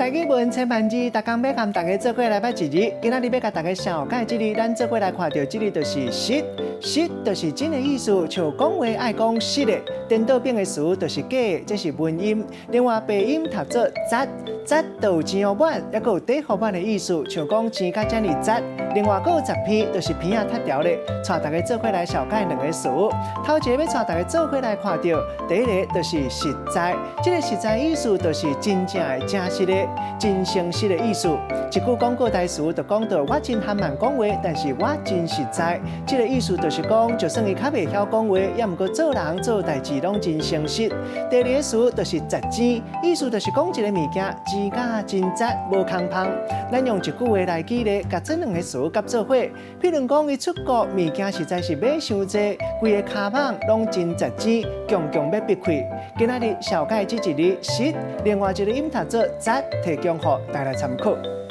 台語文千萬字，逐工欲共大家做伙來捌一字。今仔日欲共大家紹介這字，咱做伙來看著這字就是實，實就是真的意思，像講話愛講實的。顛倒反的詞就是假的，這是文音。另外白音讀做實，實就有錢予滿，猶閣有底予滿的意思，像講錢甲遮爾實。另外閣有十鼻，就是鼻仔塌掉咧。帶大家做伙來紹介兩個詞。頭一个欲帶大家做伙來看著，第一个就是實在，這個實在意思就是真正的、誠實的、真誠實的意思。一句廣告台詞就講到我真含慢講話，但是我真實在。這個意思就是講，就算伊較袂曉講話，猶毋過做人做代誌攏真誠實。第二个詞就是實錢，意思就是講一个物件錢甲真實，無空芳。咱用一句話來舉例，共這兩个詞夾做伙。譬如講，伊出國物件實在是買傷濟，規个跤蠓攏真實錢，強強欲逼開。今仔日紹介這一字實，另外一个音讀做實，提供予大家參考。